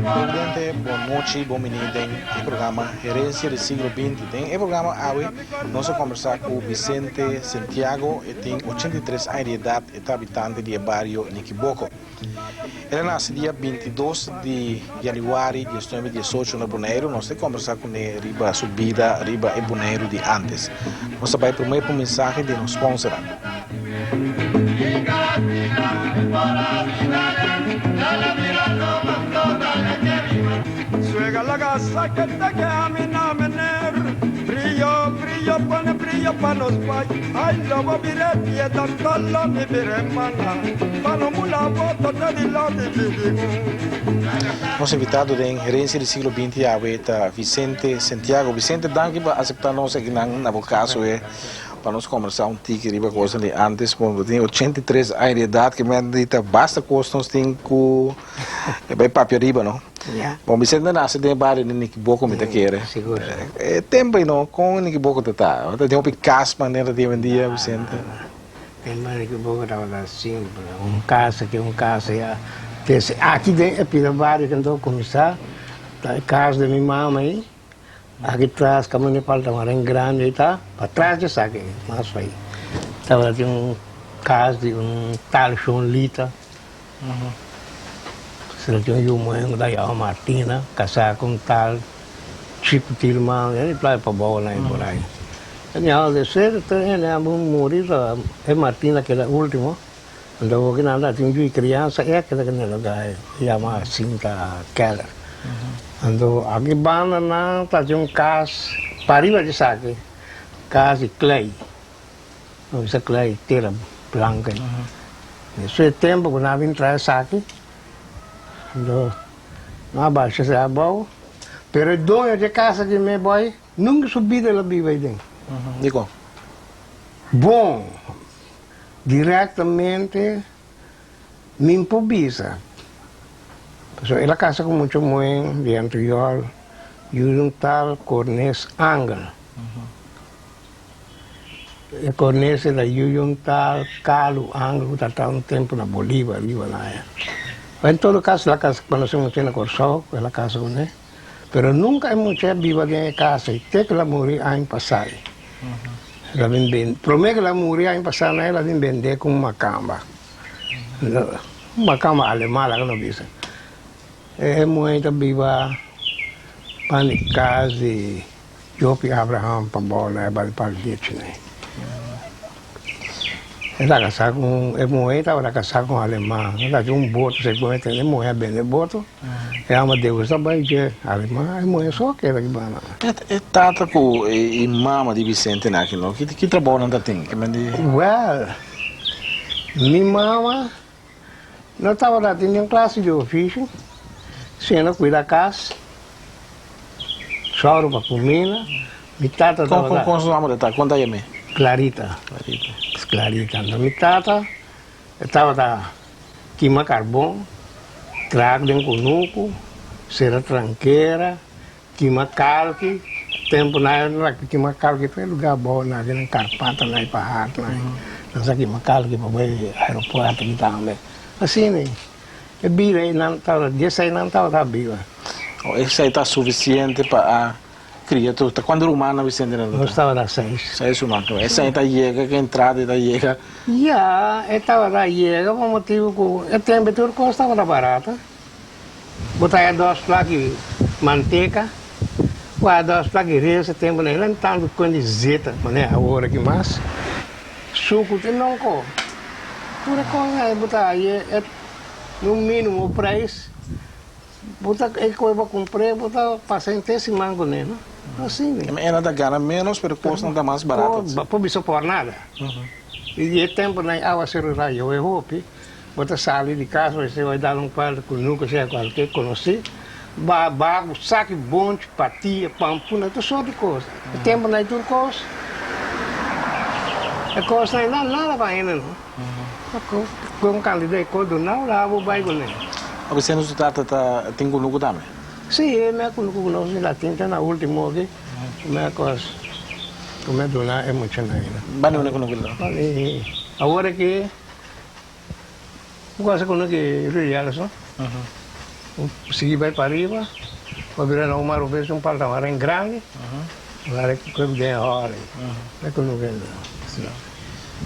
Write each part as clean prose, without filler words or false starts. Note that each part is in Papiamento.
Oyente, bon nochi, bon bini den e programa Herencia di Siglo Binti. Den e programa awe nos a combersa cu Vicente Santiago, e tin 83 aña di edad, e ta habitante di e bario Nikiboko. El a nace dia 22 di januari di 1918 na Boneiru. Nos ta combersa cune riba su bida riba e Boneiru di antes. Nos ta bay prome pa un mensahe di nos sponsornan. Nos invitado den Herencia di Siglo Binti awe ta Vicente Santiago. Vicente, danki pa acepta nos akinan na bo cas oe pa nos combersa un tiki riba cosnan di antes. Bo tin 83 aña di edad, ke men di ta basta cos nos tin cu bay papia riba, no? Bon, Vicente nace den e bario di Nikiboko, mi ta kere. E tempo ei, no, con Nikiboko ta ta? Ta tin hopi cas manera di hoy-en-dia, Vicente? Tempo Nikiboko tabata simpel, un cas aki, un cas aya. Desde aki den e pida bario cu anto cuminsa, ta e cas di mi mama ei, aki tras caminda di Paltamaren grandi ei ta, patras di esaki, mas pa ei. Tabata tin un cas di un tal Shon Lita. Sino tin un yu muhé ku ta yama Martina, kasá ku un tal Chico Tilman, e di playa Pabou nan por ai. Anyhow, despues di tur hende a muri, e Martina keda ultimo, anto hopi nan ta tin un yu di kriansa, e a keda ku nan lugá e yama Jacinta Keller. Anto aki banda nan ta tin un kas pariba di esaki, kas di klei. No bisa klei, tera blanka ei. Despues di tempu ku nan a bin traha esaki, anto nan a basha esei abou, pero e doño di e kas aki me boy nunka su bida el a biba ei den. Dikon? Bon, direktamente mi no por bisa, pasobra el a kasa ku mucha muhé di anterior, yu di un tal Cornes Angel. E Cornese ta yu un tal Carlo Angel ku ta ta un tempu na Bolívar biba na aya. En todo caso el a casa conoce mucha na Kòrsou, el a casa kuné, pero nunka e mucha a biba den e casa ei te ku el a muri aña pasá ei. El a bin bende, promé ku el a muri aña pasá el a bin bendé ku un makamba, un makamba aleman laga nos bisa. E muhé ta biba pan di kas di Job i Abraham pa bou na e bal pal lechi nei. E ta kasá ku e muhé tabata kasá ku un aleman. E ta haci un boto, segun e tende e muhé a bende e boto. E ama Deus ta bai dje aleman, e muhé so keda ki banda. E tata ku e mama di Vicente nan aki no, ki trabou nan ta tin? Wèl, mi mama No tabata tin niun klase di ofisio, sino kuida kas, sòru pa kumina. Mi tata tabata. Kon su nòmber ta? Kon ta yam'é? Clarita. Clarita. Clarita. Anto mi tata e tabata kima karbon, traha den kunuku, sera trankera, kima kalki. Tempu nan a kima kalki tur e lugar abou nan, den Karpatanan i Paharnan. Nan sa kima kalki pa bai aeropuerto aki tambe. Asina e bida ei nan tabata, diesei nan tabata biba. O esei ta sufisiente pa a kria tur? Ta kuantu rumannan Vicente nan tabata? Nos tabata seis. Seis ruman. Esei ta yega ku entrada ta yega? Ya, e tabata yega pa motibu ku e tempu tur kos tabata barata. Bo ta haya dos plak di manteka, bo haya dos plak di res, e tempu nan e tantu kon di zeta manera awor aki mas. Suku te non ko. Tur e kos ei bo ta haya e un minimo prijs, bo ta e koe bo kumpr'é bo ta pasa henter siman kuné no. Asina. E nan ta gana menos pero kosnan ta mas barato. Bo por bisa por nada. I e tempu nan e awa seru rayo e hopi. Bo ta sali di kas bo esei bai dal un kualta ku nuka sea kualke konosí ba ba ku saki bonchi patia pampuna tur sort di kos e tempu nan tur kos. E kosnan ei nan nada pa hende no. Ku un kantidat di kos duna ora bo bai kuné. Vicente su tata ta tin kunuku tambe? Si, e mei kunuku ku nos a tin te na ultimo aki, e mei kos ku mi a duna e muchanan ei. Bani unda kunuku ta? Bani awor aki un cosa kunuku Rio Yellowstone, sigui bai pariba, bo bira na un marobes un paltamaren grandi. Wara ku kub den hòl ei ku no bende.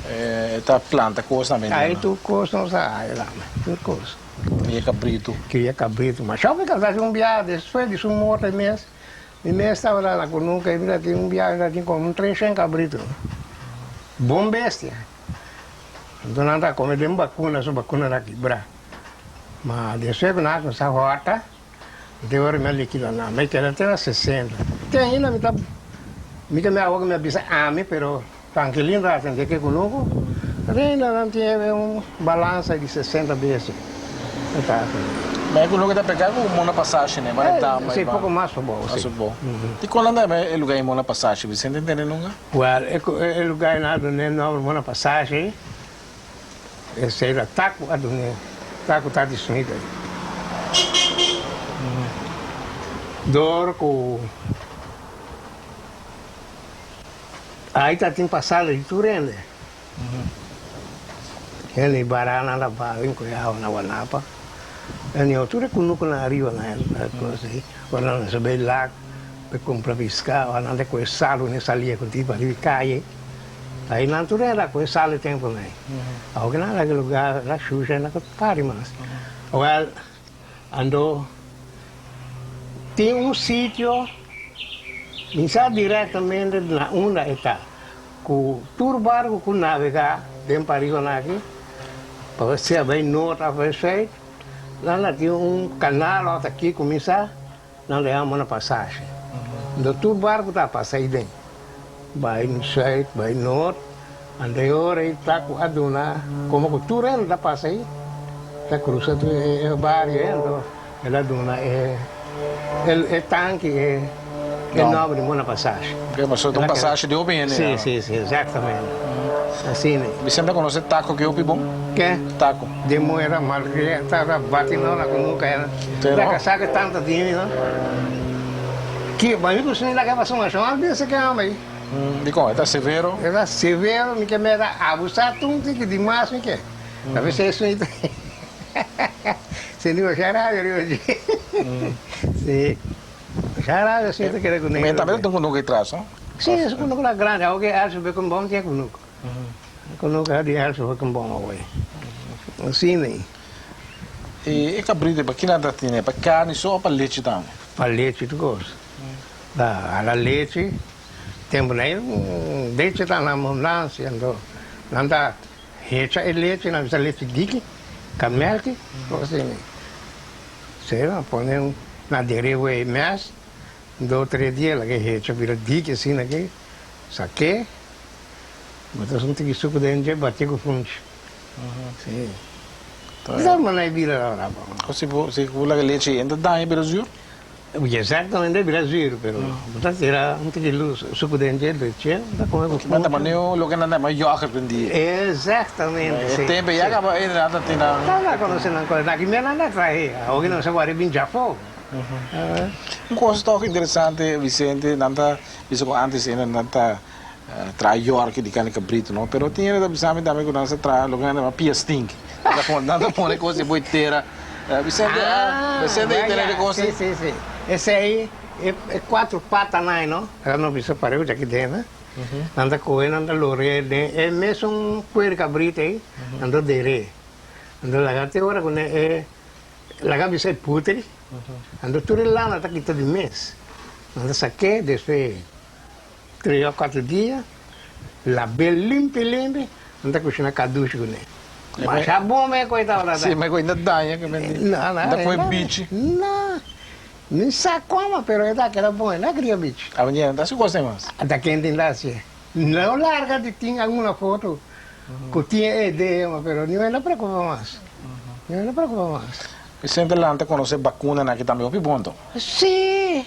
E ta planta kos tambe den. Ai tur kos nos a haña tambe, tur kos. Kria kabritu. Kria kabritu. Ma shò mi kasa un biaha despues di su morto e mes, mi mes tabata na kunuka i mi ta tin un biaha mi ta tin komo un treshen kabritu. Bon bestia. Anto nan ta kome den bakuna, su bakuna ta kibra. Ma despues ku nan a kuminsá hòrta. Te ora mi a likida nan, mi keda te na sesenta. Te ainda mi ta, mi ta mira awor ku mi a bisa ami, pero Frankelin ta atendé ke kunuku, te ainda nan tin e un balansa di sesenta bes e ta atendé. Ma e kunuku ta pegá ku Mona Pasashi ne, ba dama Si, poko mas pabou, si. Mas pabou. Di kon nan ta yama e lugá ei Mona Pasashi, Vicente ntende nunka? Wèl, e lugá ei nan a dun'é nòmber Mona Pasashi. Esei ta taku a dun'é, taku ta di Smith ei. Dor ku ai ta tin pasada di tur hende. Hende di Barana ta babi ku e awa na Wanapa. Hende di tur e kunukunan ariba na e kos ei. Ora nan ta bai lak pa kumpra piská, ora nan ta kohe salu nan salia ku tin pariba di kaye. Ahí nan tur era cu e sali tempo nei. Awor cu nan laga lugar la shusha nan cu pari mas. Well, ando tin un sitio, mi sa directamente na unda e ta, cu tur barco cu navega den pariba nan aki, pa sea bay noord of bay zuid, nan a tin un canal of aki cuminsa. Nan ta yama na pasashi. Ndo tur barku ta pasa ei den. Bai zuid, bai noord. Anto e ora ei ta ku a duna komo ku tur hende ta pasa ei, ta krusa tur e bario ei, anto el a duna e e tanki e e nòmber di Mona Pasashi. Oke, pasobra ta un pasashi di hopi hende. Si, si, si, eksaktamente. Asina. Vicente konosé tako ki hopi bon? Ke? Tako. Den muera mal ke ta ta bati no na kunuka era. La kasa ke tanta dini no. Ki ba mi kusina la ke pasa un ashon al bisa ke homber ei. Dikon? E ta severo? E ta severo mi ke mera abusa tun tiki di mas mi ke. Ta bisa esun i ta Sindi masha rabia riba dje. Si. Masha rabia si ta keda ku negro. Mi tambe ta tin kunuka ei tras no? Si, es kunuka la grandi. Awor ke Elso be kon bon tin e kunuka. Kunuka di Elso be kon bon awor. Asina ei. E e cabrito ei pa kila ta tene? Pa carni so o pa lechi tambe? Pa lechi tur cos. Ta hala lechi, tempo nan ei lechi ta na abundancia, anto nan ta hecha e lechi, nan bisa lechi diki, camelki, cos asina. Si nan pone un na dere wei mes, dos tres dia laga e hecha bira diki asina aki, sake, bo ta un tiki suku den dje bati ku funchi. Sí. Sa manera e bira la rapa. O si bo si bo laga lechi e ta daña bira zuur? Exactamente bira zuur, pero bo ta tira un tiki luz suku den dje leche, bo ta come ku funchi. Ta manera loke nan ta yama yoghurt den dia. Exactamente, si. E tempo ya caba e nan ta tin nan. Ta nan conoce nan cosa. Aki mi nan ta trahe, awo nan sa wari bin djafo. Un cosa toch interesante Vicente, nan ta bisa cu antes nan ta Traha yorki di carne cabrito no, pero tin hende ta bisa mi tambe cu nan sa traha loke nan ta yama pia stink. Nan ta pone, nan ta pone cos di boy tera. Vicente, Vicente y tene di cos. Si, si, si. Esey e cuatro patanan ey no, nan no bisa pareu djaki den no. Nan ta coge nan ta lore den e mesun cuer cabrito ey, nan ta dere. Nan ta laga te ora cu nan e laga bisa e putri, anto tur e lana ta kita di mes. Nan ta sake despues. Tres o cuatro dia, lab'é limpi limpi, nan ta cushina cadushi cu ne. Masha bon me cu e tabata Si, me cu e ta daña cu men di. No, no. Ta coe bichi. No, mi sa como, pero e ta keda bon, e no a cria bichi. Awendia nan ta haci cos mas. Ata kende ta haci. No larga di tin alguna foto cu tin e idea, pero ni no preocupa mas. Ni no preocupa mas. Vicente Lanta conoce bacunanan aki tambe hopi bon to. Si.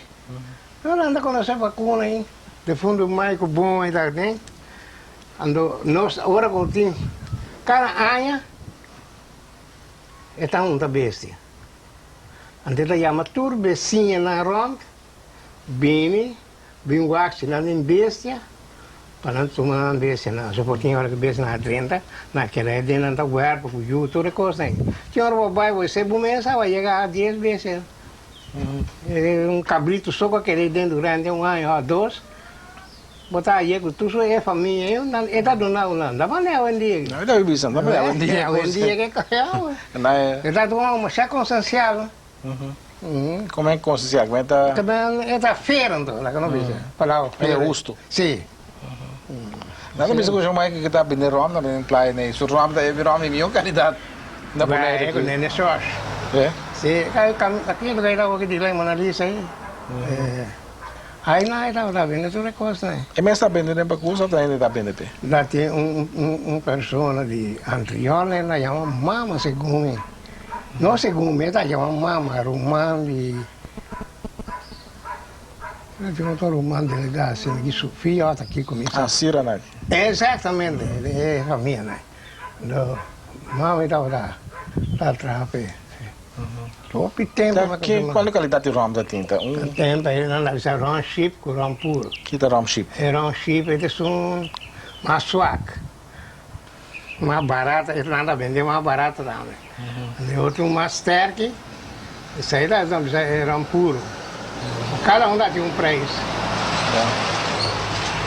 No nan ta conoce vacuna ei. Defunto Michael bon ei ta den. Anto nos ora ku tin kada aña e ta hunta bestia. Anto e ta yama tur besiñanan rònt bini bin wak si nan tin bestia pa nan tuma nan bestianan. Aso por tin ora ku bestianan a drenta nan a keda ei den nan ta wèrp ku yu tur e kosnan ei. Tin ora bo bai bo esei bo mes a yega a dies bestia. Un kabritu so ku a keda ei den durante un aña òf dos. Bo ta haye ku tur su e famia ei nan e ta duna ku nan. Ta manera awendia aki. No, e ta bibi san, ta manera awendia. Awendia ke kaya. E ta tuma un masha konsensiado. Como e konsensiado? Como e ta. E ta fair anto, laga nos bisa. Palabra fair. E ta husto. Si. Nan ta bisa ku Jamaica ke ta bende rom ta bende playa nei. Su rom ta e rom di mihó kalidat na Bonaire. Bai ku Nene George. Si, aki lo ta wak di Mona Lisa ei. Ai nan e tabata bende tur e kosnan. E mes ta bende den pakus of ta hende ta bende p'e? La tin un persona di Antriol e la yama mama segun mi. No segun mi, e ta yama mama, ruman di la tin otro ruman delegá asina ki su fia ota aki ku mi sa. Ah, Sira nan. Exactamente, e famia nan. Mama e tabata ta traha p'e. Hopi tempo Ta ki cuanto calidad di rom ta tin? Ta un. Tempo e nan ta bisa rom ship cu rom puro. Ki ta rom ship? E rom ship e ta esun mas swak, mas barato, e nan ta bende mas barato tambe. E otro mas sterki, esei ta nan bisa e rom puro. Cada un ta tin un prijs.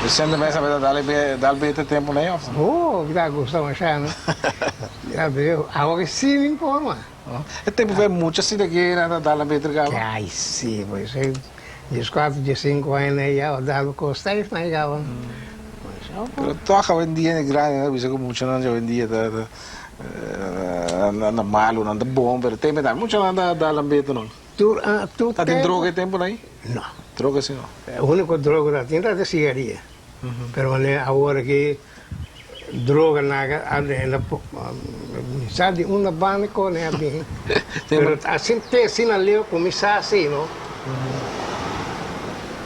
Vicente mes a beta dal e dal bete tempo nei of? Oh, mi ta gusta masha no. Ya veo, awo ke si mi informa. E tempo fe mucha si de ke nan ta dal na beter kaba. Ai si, pues e dieskuater, diesinku aña nei ya a dal ku stijf nei kaba. Pero toch awendia e grandi nan ta bisa ku muchanan di awendia ta nan ta malu, nan ta bon, pero tempo tambe muchanan ta dal na beter no. Tur a tur Ta tin droga e tempo nan? No. Droga si no? E unico droga ta tin ta de sigaria. Pero wanneer awor aki droga nan a na mi sa di unda banda con a bin. Pero asin te asina leu cu mi sa si no.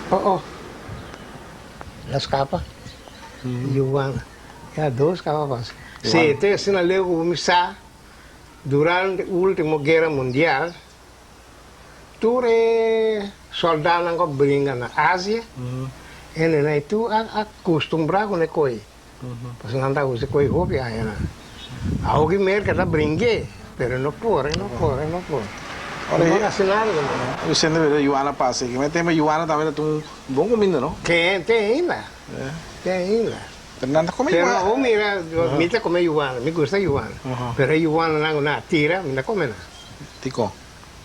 Oh oh. La scapa. Yuwana. Ya dos caba pasa. Si te asina leu cu mi sa. Durante ultimo guera mundial, tur e soldanan ku a bringa na Asia, hendenan ei tur a kustumbrá ku e koi, pasobra nan ta usa e koi hopi añanan. Awor ki Merka ta bring'é, pero e no por, e no por, e no por. No por hasi nada ku nan. Vicente pero yuana pasa aki. Mete yuana tambe ta un bon kuminda, no? Te, te ainda, te ainda. Pero nan ta come yuana. Pero mira, mi ta come yuana, mi gusta yuana. Pero e yuananan ku nan a tira, mi ta come nan. Dikon?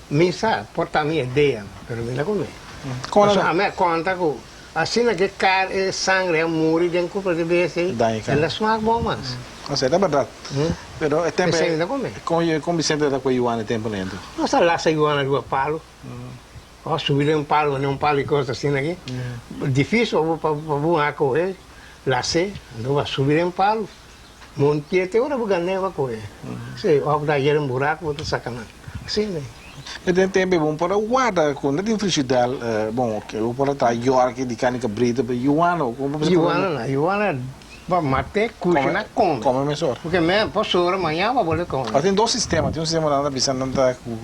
Mi sa, por ta mi idea, pero mi ta come. Pasobra ami a konta ku asina ku e kar, e sangre a muri den kurpo di bestia ei, e no ta smak bon mas. Ose, ta bèrdat. Pero e tempu ei, mi ta come. Kon Vicente ta kue yuana e tempu nei anto? Nos ta lasa yuana riba palu. Ora subi den un palu, den un palu y cos asina aki, dificil pa bo a coge lase, anto bo a subi den palu, montié te ora bo gané bo a coge, si, of bo ta haya den buraco bo ta saca nan, asina. E den tempo bo por a warda cu no tin frigidal, bon, bo por a traha yorki di carni cabrito, pero yuana, como bo bisa? Yuana no, yuana Bo mate, kushina, kome. Kome mesora. Porque me por sora mañana bo bolbe kome. Tin dos sistema, tin un sistema nan ta bisa nan ta ku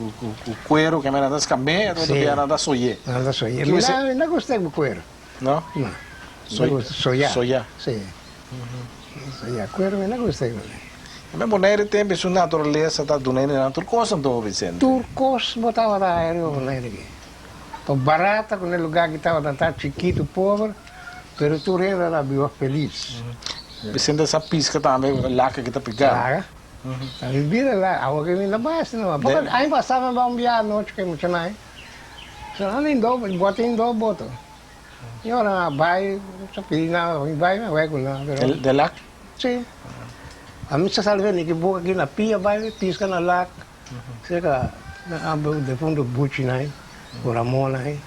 kuero ke nan ta skam'é, otro bia nan ta soy'é. Nan ta soy'é. Mi no gusta ku kuero. No? No. Soyá. Soyá. Si. Soyá. Kuero mi no gusta ku ne. Me Bonaire tembe su naturalesa ta duna hende nan tur kos anto, Vicente. Tur kos bo tabata haya riba Bonaire aki. Pa barata ku ne lugar ki tabata ta chikitu, pober. Pero tur hende ta biba felis. Vicente sa pisca tambe laka ki ta pica. Laka? Ta mi bira laka. Awo ki mi ta bai asina mas. Poko aña pasa mi bai un biaha anochi ku e muchanan. So nan tin do bote tin do boto. I ora nan a bai sa pidi nan mi bai mi bai ku nan pero. De lak? Si. Ami sa sali bini ki boka ki na pia bai pisca na lak. Serka defunto Buchi nan ku Ramon nan.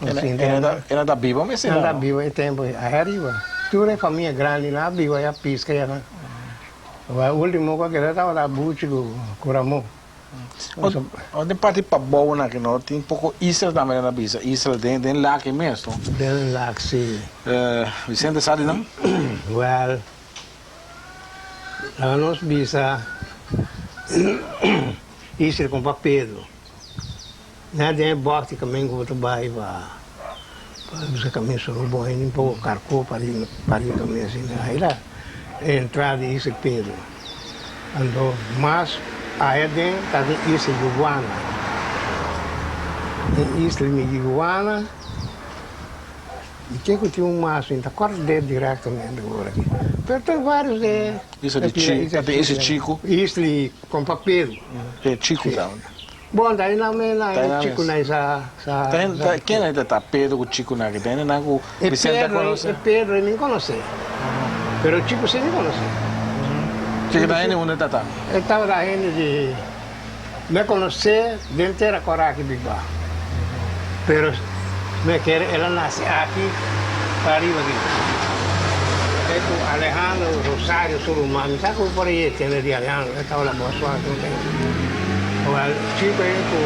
Ela ta biba mes Ela ta biba e tempo ei ahi ariba. Tur e famia grandi nan a biba ya pisca ya nan. Ultimo ku a keda tabata Buchi ku Ramon. O den parti pabou nan aki no tin poko isla tambe nan ta bisa isla den den lak ei mes no. Den lak si. Vicente sa di nan? Wel laga nos bisa isla kompa Pedro na den e bòk di kamin ku bo ta bai pa pa bisa kamin Sorobon ei un poko karko pariba pariba kamin asina ai la e entrada di isla Pedro. Anto mas aya den ta den isla Iguana. Den isla di Iguana y ke ku tin un mas mi ta kòrda de direktamente awor aki. Pero tin varios de Isla di Chi, ta den isla Chiku? Isla di Kompa Pedro. E Chiku ta. Bon, ta einan mes nan e Chiku nan sa sa. Ken nan ta Pedro ku Chiku nan aki? Ta hende nan ku Vicente a konosé? E Pedro mi konosé, pero Chiku si mi konosé. Kiko ta hende unda e ta ta? E tabata hende di mi a konosé den tera kòrá aki biba, pero mi a kere el a nase aki pa ariba aki. E ku Alejandro Rosario su ruman, mi sa ku por ei e tende di Alejandro, e tabata bòs wak un tempu. Wèl, Chiku e ku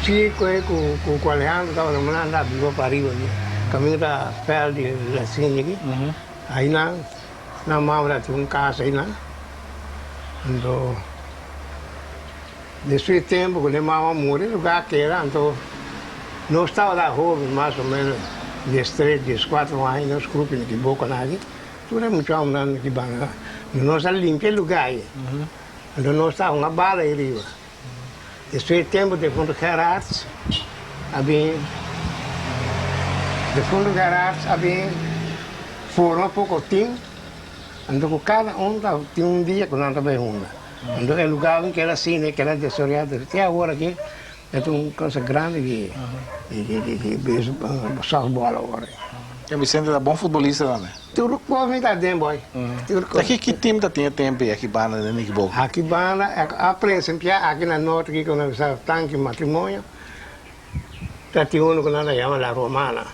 Chico e cu cu Alejandro tabata manda anda biba pa ariba aki caminda ta veld di Lacini aki ahi nan nan mama ta tin un casa ahi nan anto despues di tempo cu nan mama a muri lugar a keda anto nos tabata hoben mas o menos diestres diescuatro aña nos grupo na Kiboco nan aki tur e mucha hombernan na Kibana nos a limpia e lugar ahi anto nos ta hunga bala ahi riba. Despues di tempu defuntu Gerards a bin defuntu Gerards a bin forma poko tim, anto ku kada un ta tin un dia ku nan ta bai hunga. Anto e lugar un keda asina, e keda desoreá te awor aki e ta un cosa grandi di di di di sòftbòl awor. E Vicente ta bon futbolista tambe. Tur kos mi ta den boy. Tur kos. Aki ki team ta tin e tempo ei aki banda den Nicky Boca? Aki banda a principia aki na norte aki ku nan bisa tanki matrimonio ta tin uno ku nan ta yama la romana.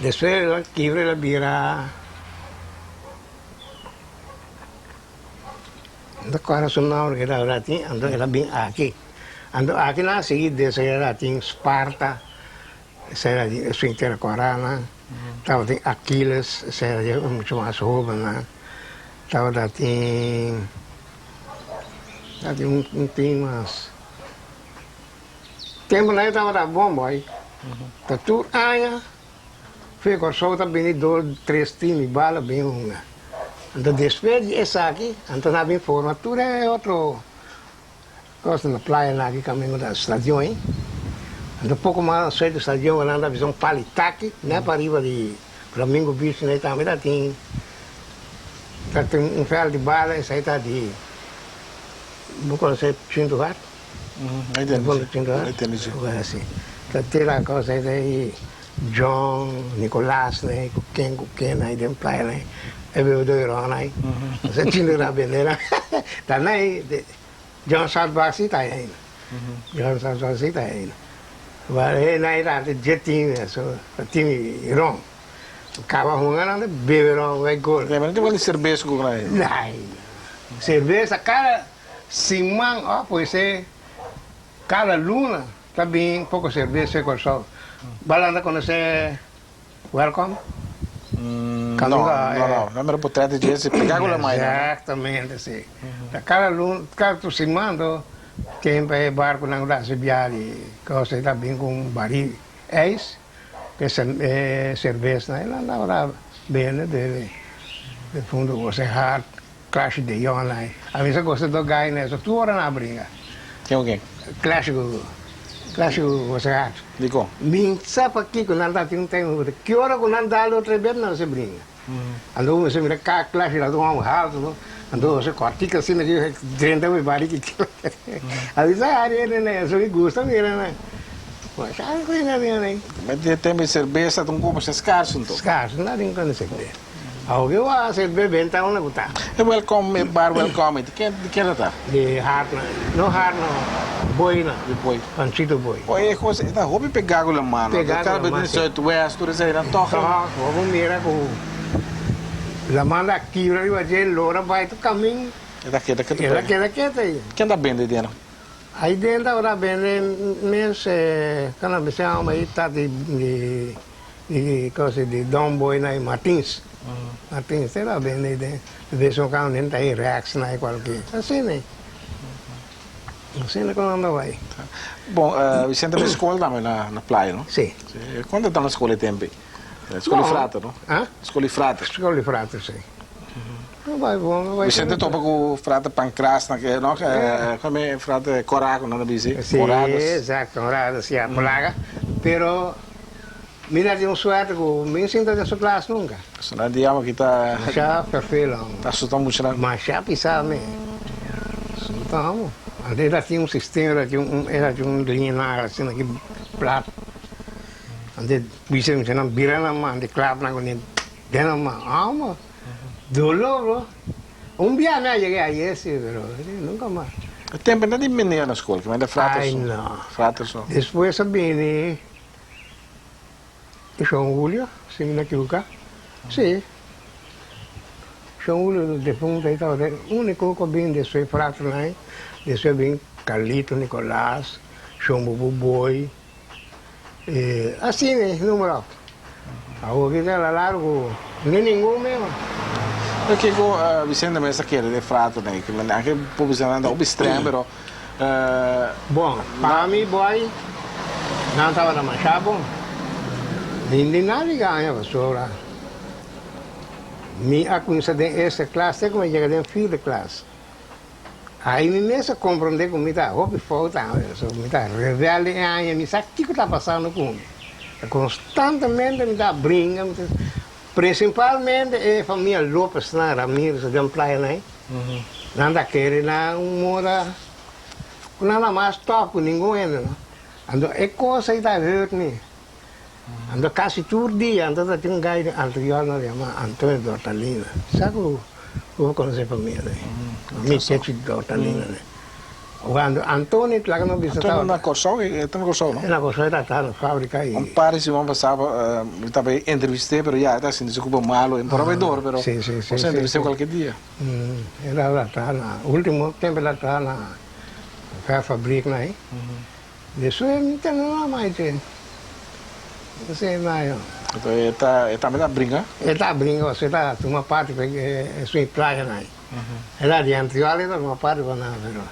Despues el a kibra el a bira no ta kòrda su nomber ke tabata tin anto el a bin aki. Anto aki nan a sigui desaroyá tin Sparta. Esei era di esun tera Corana, tabatin Aquiles, esei era di mucho mas hobennan, tabatin tabatin un un tin mas. Temponan ei tabata bon boy, ta tur aña fe Kòrsou ta bini dos tres tim di bala bin hunga. Anto despues di esaki anto nan a bin forma tur e otro. Nos na playa na aki kaminda ta stadion ei. Anto poko mas suerte di stadion nan ta bisa un pali taki net pariba di Flamingo Beach nei tambe ta tin ta tin un veld di bala esei ta di bo konosé Chintu Hart? Chintu Hart? Si ta tira kos ei ta i John, Nicolas nei ku ken ku ken nei den playa nei e bebe doi ron nei Chintu ta bende nan ta nei. John Saltbach si ta ainda. John Saltbach si ta ainda. Maar e na e ta dje team so team ron. Kaba hunga nan ta bebe ron bai gol. Ja, maar no tin di serbes ku nan ei. Nai. Serbes kada siman of puede ser kada luna ta bin poko serbes fe Kòrsou. Balanda konosé Welcome. No, no, no, no mira potret di dje, si pega ku la mai nan. Exactamente, si. Ta kada lun, kada tur siman to tin pa e barkunan ku ta hasi biaha di kosta ta bin ku un baril ijs, ku e serbesnan, e nan tabata bende bebe. De fondo gosa e hard, Clash de Jong nan. A mi sa gosta do gai nan, so tur ora nan a bringa. Ken ku ken? Clash ku, Clash ku Jose Hart. Dikon? Mi sa pakiko nan ta tin un tempo, ki ora ku nan dal otro bes nan se bringa. Anto bo mester mira ka Clash ta un hòmber haltu no, anto Jose kòrtiku asina ki drenta ku e bariki A mi sa hari hende nan, eso mi gusta mira nan. Masha ku hende asina nan. Mester e tempo e serbesa ta un komo skarso anto. Skarso, nan tin kende serbesa. Awo a hacer bebe ta unda ku ta. E welcome, e bar welcome, di ken di ken ta? Di Hartman, no Hartman, Boy no. Di Boy. Panchito Boy. Oye, e kos e ta hopi pegá ku la mano. Pegá ku la mano. Kada bes den Zuidwest, tur esei nan tòg. Tòg, bo por mira ku. Laman a kibra riba dje, lora bai tur kamin. E ta keda ketu E ta keda ketu ei. Ken ta bende den? Ai den tabata bende mes kende a bisa homber ei ta di di cosa di Don Boy na Martins. Martins te ta bende ei den. De bes en cuando den ta ei Rex na ei cualkier. Asina ei. Asina ku nan ta bai. Bon, Vicente bai skol tambe na playa no? Si. Kuantu ta na skol e tempu ei? Skol di frater no? Skol di frater. Skol di frater, si. No bai bon, no bai. Vicente topa ku frater Pancras na ke no? Kome frater Cora ku nan ta bisa? Si, exacto, Conrados, ya, Polaga. Pero mi no tin un suerte ku mi no sinta den su klas nunka. So nan dia aki ta. Masha ferfeel amo. Ta asuta mucha nan. Masha pisa mi. Asuta amo. Antes era tin un sistema, era tin un, era tin un liña asina ki plat. Antes bisa mi nan bira nan man di klap nan kuné den nan man amo doló bro un bia mi a yega aye si pero nunka mas. E tempu no tin meneer na skol kimen ta frater so. Ay no. Frater so. Despues a bini Shon Julio si mi no ekivoká si Shon Julio defunto ei tabata e úniko ku a bini despues fraternan ei despues a bini Carlito Nicolas Shon Bubu Boy. Asina e numero. Awor ki ta largo ku ni ningun mema. Pero kiko Vicente mes ta kere den frater nan ki men anke por bisa nan ta hopi streng pero. Bon, pa mi boy nan tabata masha bon. Ni di nadie gaña pasobra mi a kuminsa den eerste klas te ku mi a yega den vierde klas. Ai mi mes a comprende cu mi ta hopi fout tambe, so mi ta rebelde e aña, mi sa kico ta pasando cu mi. Constantemente mi ta bringa, mi ta, principalmente e famia Lopez nan, Ramirez den playa nan, nan ta kere nan un moda cu nan ta mas tof cu ningun hende no. Anto e cos ei ta hurt mi. Anto casi tur dia anto ta tin un guy den Antriol nan yama Antonio Dortalina. Sa cu bo conoce famia den? Mi Chechi Dortalina den. Cuando Antonio laga nos bisa tabata. Antonio na Corsou? E ta na Corsou no? E na Corsou e ta traha na fabrica y. Un par di siman pasa mi tabata entrevist'é pero ya e ta sinti su cupa malo e por a bay dor pero nos a entrevist'é cualkier dia. E tabata traha na ultimo tempo e ta traha na verffabriek nan. Despues mi ta no ama e dje. Esei na yo. Anto e ta e tambe ta bringa? E ta bringa pasobra e ta tuma parti pa e esun playa nan. E ta di antriol e ta tuma parti pa nan pero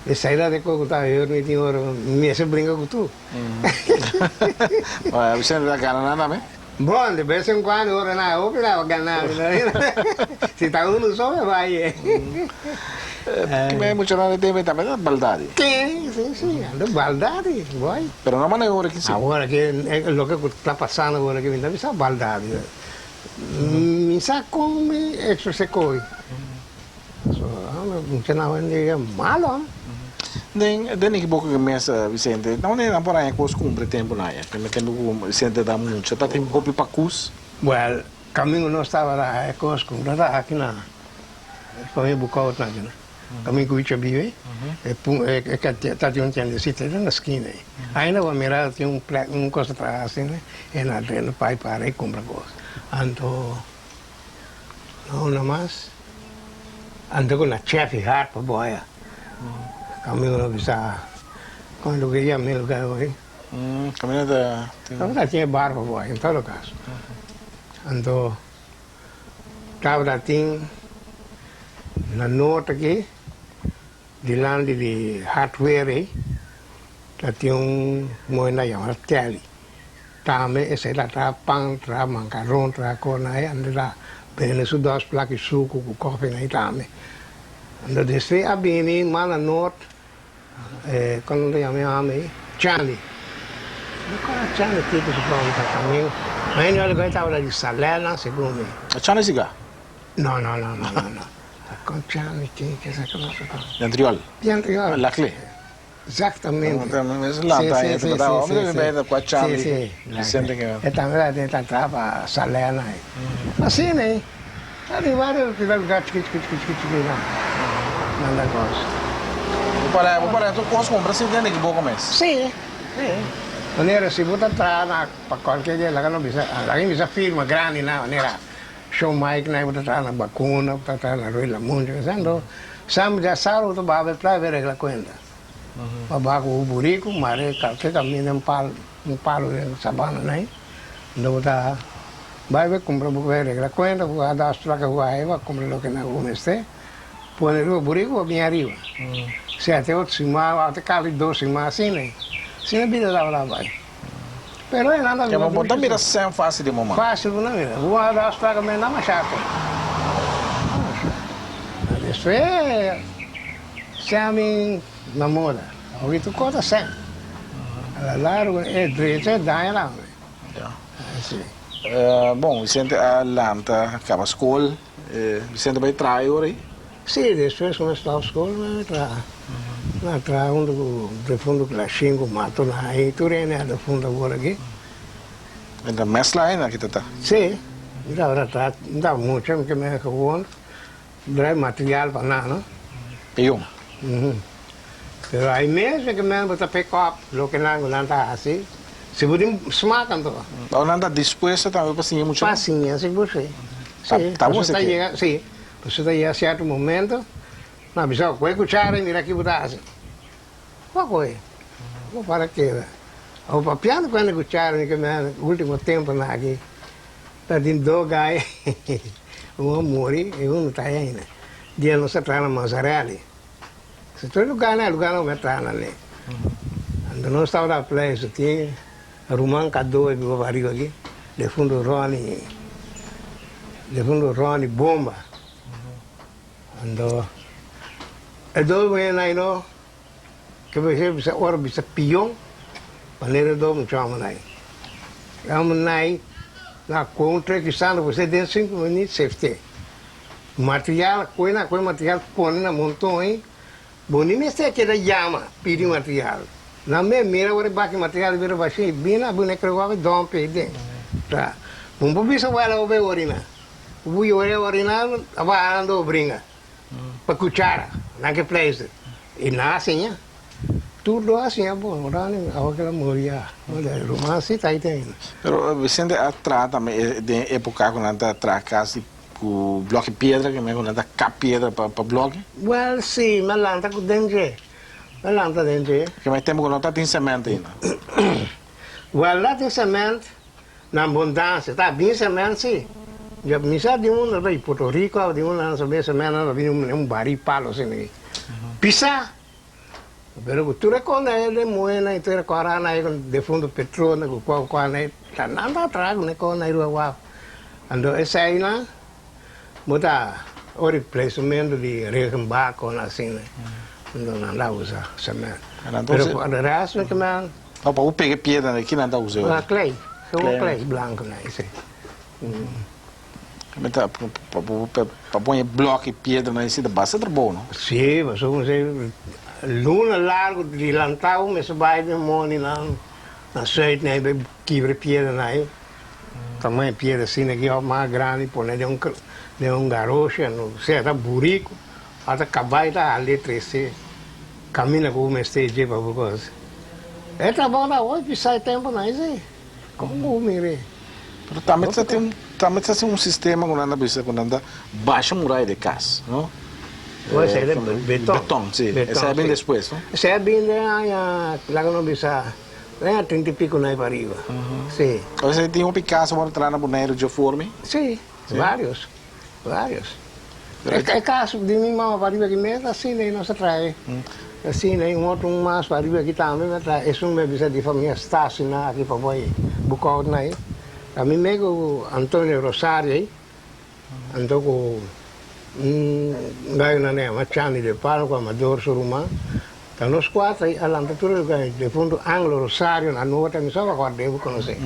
esei ta di kos ku ta heur mi tin ora mi mester bringa ku tur. Vicente ta gana nan tambe? Bon, de bes en cuando ora nan hopi nan a gana mi. Si ta uno so me bai e. Kimen muchanan di tempo tambe ta baldadi. Si, si, si, ando baldadi, boy. Pero no manera ora ki si. Awor aki loke ku ta pasando awor aki mi ta bisa baldadi. Mi sa kon mi exprese koe. So, muchanan hoy en dia malo. Den den ekiboco ki mes, Vicente, na manera nan por haña kos kumpra e tempu nan ya? Primer tempu ku Vicente ta mucha ta tin hopi pakus. Well, kamingo nos tabata haña kos kumpra ta aki na familia Boekhout nan aki na. Kamingo ku Wicho bibe, e pun e ta tin un tiendesita den na skina ei. Ainda bo a mira tin un plek un kos ta traha asina, e na drenta pai para i kumpra kos. Anto No una mas. Anto ku na chef i hard pa boya. Kaminda no bisa kon lo ke yama e lugar hoy. Kaminda ta tin. Kaminda tin e bar pa boya en todo kaso. Anto tabata tin na noord aki dilanti di hardware ei ta tin un moe nan yama Telly. Tambe esei ta traha pan, traha mankaron, traha kosnan ei, anto ta bende su dos plak di suku ku kòfi ei tambe. Anto despues a bini mas na nort, kon nan ta yama e hòmber ei? Chandi. Mi kòrda Chandi kiko su nòmber ta tambe. Ma e no tabata di Salènan segun mi. Chandi Siga? No, no, no, no, no. Kon Chandi kiko sa Di Antriol? Di Antriol. Lacle? Exactamente. Sí, sí, sí, sí. Sí, E tambe ta den ta traha pa Salerno ei. Asina ei. Ta den varios lugar chiki chiki chiki chiki chiki nan. Nan ta kos. Bo para bo para tur kos kumpra sin tende ki bo komes. Sí, sí. Manera si bo ta traha na pa kualke dia laga no bisa laga bisa firma grandi nan manera. Shon Mike nan bo ta traha na Bakuna, bo ta traha na Rui Lamuncho, esei Sam djasabra bo ta baha pa e playa pa e regla kuenta. Bo a baha ku bo buriku, mare kalke kaminda un palo, un palo den sabana nan, anto bo ta bai bo kumpra bo bai regla kuenta, bo a da plaka ku a bo a kumpra loke nan ku bo mester, pone riba buriku bo bin ariba. Sea te otro siman, òf te kasi dos siman asina, asina bida tabata bai. Pero e nan ta Kema bo ta mira sèn fásil di moman. Fásil bo na mira. Bo a da afspraak met nan masha te. Despues sèn bin na moda. Awo tur kos ta sèn. A la largo e drecha e daña tambe. Si. Bon, Vicente a lanta kaba skol. Vicente bai traha e ora ei? Si, despues ku mi a stòp skol mi a traha. Mi a traha huntu ku defuntu Clashin ku Matuna i tur hende a defuntu awor aki. E ta mèsla ainda ki ta ta? Si, mi tabata traha, mi tabata mucha, mi keme gewoon drai material pa nan, no. Peyon. Pero ai mes mi keme bo ta pick up loke nan ku nan ta hasi, si bo tin smak anto. Awor nan ta dispuesto tambe pa siña mucha? Pa siña, sigur si. Si, Ta bon si ke. Si, pasobra ta yega sierto momento, nan bisa bo, kohe kuchara i mira ki bo ta hasi. Bo kohe, bo para keda. Awor papiando ku hende kuchara mi ke mira ultimo temponan aki, ta tin dos gai, un a muri i un ta ainda. Dia nos a traha na Mazzarelli. Si tur lugarnan e lugarnan ku mi a traha nan ei. Anto nos tabata pleito tin ruman Kado e biba pariba aki, defuntu Ronnie, defuntu Ronnie Bomba. Anto e dos muhernan ei no ke bisa bisa ora bisa pion manera e dos mucha homennan ei. E homennan ei na koe un trek bisando ku den sinku minüt sefte. Material, koe na koe material pone na monton ei, bo ni mester keda yama pidi material. Nan mes mira ora e baki material bira bashí, bin na bune kere wak dòmp ei den. Ta, bo no por bisa wèl awo bai orina. Bo por yora orina, a baha nan do bringa pa kuchara, nan ke pleister. I nan a siña. Tur do a siña bon, ora awo kila muri ya. Ruman si ta ei te ainda. Pero Vicente a traha tambe den e epoca cu nan ta traha cas di Ku blòki piedra ke men ku nan ta kap piedra pa pa blòki? Wèl, si, mi a lanta ku den dje. Mi a lanta den dje. Ke men tempu ku no ta tin sèmènt ainda? Wèl, no tin sèmènt na abundansia. Ta bin sèmènt, si. Ya mi sa di unda ta di Puerto Rico òf di unda nan sa bin sèmènt, nan ta bini un barí palo asina aki. Pisá! Pero ku tur e kos ei den muenan i tur e kòrana ei ku defuntu Petrona ku kua kua ei ta nan ta traha ku e kos ei riba wou. Anto eseinan bo ta ora e plesamento di regenbak o asina anto nan ta usa cement. Pero pa de resto ke men. No pa bo pega e piedra nan ki nan ta usa ora? Klei, gewoon klei blanco nan si. Ta pa pon e blok e piedra nan esei ta basta trabou no? Si, pasobra esei luna largu di lantau mester bai den moni nan na suit nan bai kibra e piedra nan ei. Tamaño e piedra asina aki òf mas grandi pone den un den un garoshi no sea ta buriku òf ta kabai ta hal'é trese kaminda ku bo mester dje pa bo kos. E trabou ta hopi pisá e tempunan esei. Kon bo mir'é? Pero tambe ta tin tambe ta tin un sistema ku nan ta bisa ku nan ta basha muraya di kas, no? Bo esei ta beton. Beton, si. Esei a bin despues, no? Esei a bin den aña, laga nos bisa, den aña trinta i piko na ei pa riba, si. Esei tin hopi kas awor tra na Boneiru dje formi? Si, varios, varios. E kas di mi mama pa riba aki mes asina ei nos a trae. Asina ei un otro un mas pa riba aki tambe mi a trae. Esun mi a bisa di famia Stasi nan aki pa bo ei Boekhout nan ei. Ami me ku Antonio Rosario ei anto ku un gayo nan a yama Chani de Palma ku Amador su ruman. Ta nos kuater ei a lanta tur e lugar ei. Defuntu Angelo Rosario na Noord mi sa wak debe konosé.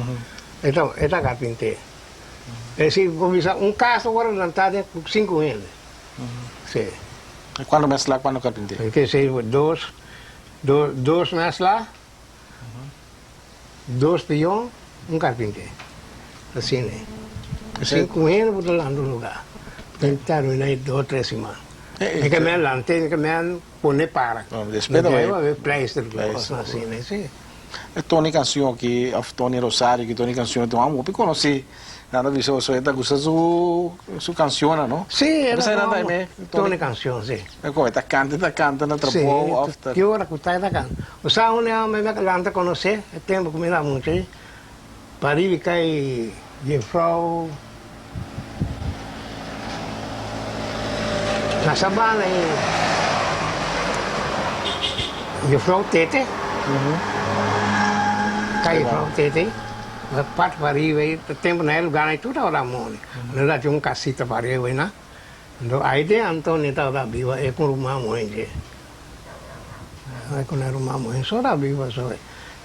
E ta e ta karpinter. E si bo bisa un casa ora nan ta den ku sinku hende. Si. E kuantu mes la kuantu karpinté? E ke si dos dos dos mes la, dos pion, un karpinté. Asina e. Sinku hende bo ta lanta un lugar. Den ta ruina e dos tres siman. E ke men lant'é, e ke men pone para. Despues ta bai. Pleister ku kosnan asina, si. E Tony Canción aki, of Tony Rosario aki, Tony Canción, ta un hopi conoci. Nan ta bisa oso e ta gusta su su cancionnan, no? Sí, e ta ta Tony cancion, sí. Como e ta canta, e ta canta na trabou of ta. Sí, ki ora cu ta e ta canta. Bo sa un homber mi a lanta conoce e tempo cu mi ta mucha ei, pariba cay juffrouw na Sabana ei, juffrouw Tete, cay juffrouw Tete. Na parti pariba ei ta tempu na e lugarnan ei tur tabata moni. No tabatin un kasita pariba ei na. Enton ai den Antonio tabata biba e ku ruman muhé dje. E ku nan ruman muhé so ta biba so. E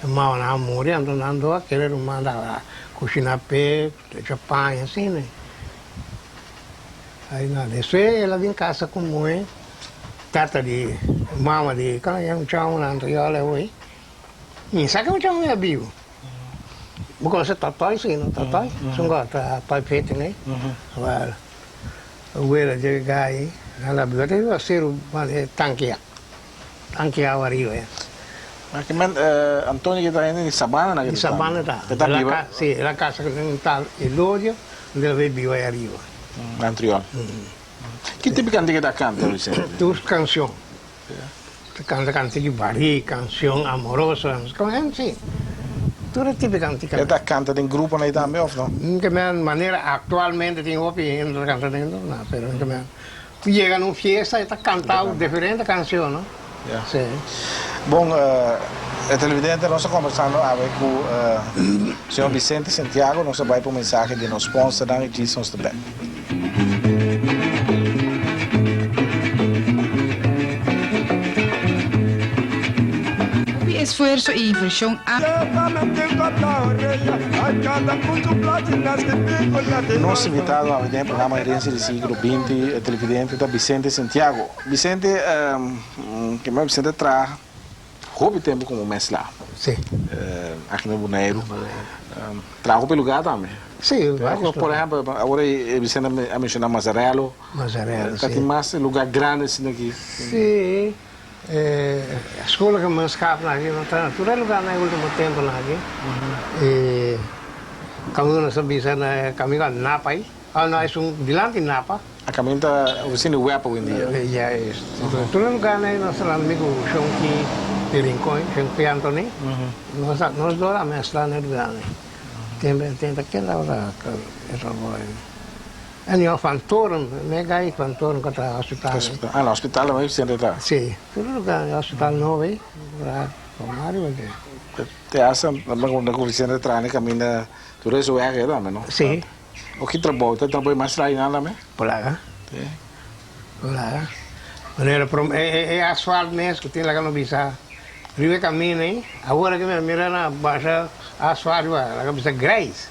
mamanan a muri anto nan dos a kere ruman tabata kushiná p'e, echa paña asina. Ai na despues el a bin kasa ku muhé tata di mama di kòmo yama chòmnan anto yòlè awor. Mi sa ke un chòmnan a biba. Bo conoce Totoy? Si, no? Totoy? Sun go Totoy Peter, ne? Wel, wela dje gai, nan ta biba, ta biba seru banda e tanki tanki awa ariba ya. Ma ke men Antonio ke ta hende di Sabana na ke Di Sabana ta. E ta biba? Si, el a casa ku un tal Elodio, unda el a bay biba ahi ariba. Na Antriol. Ki tipo di kantika e ta kanta, Vicente? Tur cancion. Ta canta cantica di barí, cancion amoroso, en fin, tur e tipo di cantica. E ta canta den gruponan ei tambe of no? Ke men manera actualmente tin hopi hende ta canta den grupo, no, pero ke men tu yega na un fiesta e ta canta diferente cancion, no? Ya. Si. Bon, e televidente nos ta conversando awe cu señor Vicente Santiago, nos ta bay pa un mensahe di nos sponsornan y djis nos ta bek. Hopi esfuerso i invershon a. Nos invitado awe den e programa Herencia di Siglo 20, e televidente ta Vicente Santiago. Vicente, kema Vicente traha hopi tempo komo mesla. Sí. Aki na Boneiru. Traha hopi lugar tambe. Sí, varios Por ehempel, awor e Vicente a menciona Mazarelo. Mazarelo, sí. Ta tin mas lugar grandi asina aki. Sí. Schoolgemeenschap nan aki no ta na tur e lugarnan e ultimo temponan aki. E kaminda nos ta bisa na kaminda Napa ei. Oh no, esun dilanti Napa. A kaminda ta oficina di web awendia. Juist. Tur e lugarnan ei nos ta landa mi ku Shonki di Rincon, Shonki Anthony. Nos nos dos a mezcla na e lugarnan ei. Tempo e ta keda ora e trabou ei. Anyhow Van Toren, mi gai Van Toren ku ta hospital. Ah, na hospital tambe Vicente ta? Si, tur lugar, hospital nobo ei, ora Romario bo te. Te hasta na ku Vicente traha na e kaminda tur esun wega ei tambe no? Si. O ki trabou? Ta trabou mas traha einan tambe? Polaga. Si. Polaga. Manera prom e e asfalt mes ku tin laga no bisa riba e kaminda ei, awor aki mi a mira na basha asfalt riba laga bisa grijs.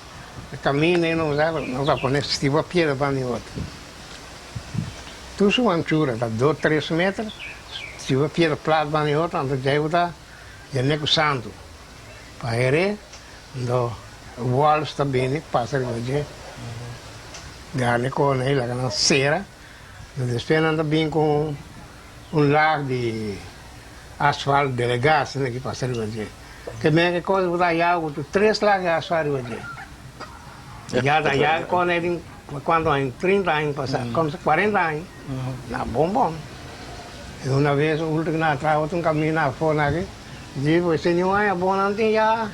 E kaminda ei no sa no ta pone stiba piedra pan di otro. Tur su anchura ta dos tres meter, stiba piedra plat ban di otro, anto djei bo ta yene ku santu. Pa heré, anto wòls ta bini pasa riba dje. Garni kona ei laga nan sera, anto despues nan ta bin ku un laag di asfalt delegá asina ki pasa riba dje. Ke men ke kos bo ta haya ku tur tres laag di asfalt riba dje. Ya ta haya kona ei tin kuantu aña, 30 aña pasá, 40 aña, na bon bon. I una bes ultimo nan a traha otro un kaminda afó na aki. Di bo esei niun aña bon nan tin ya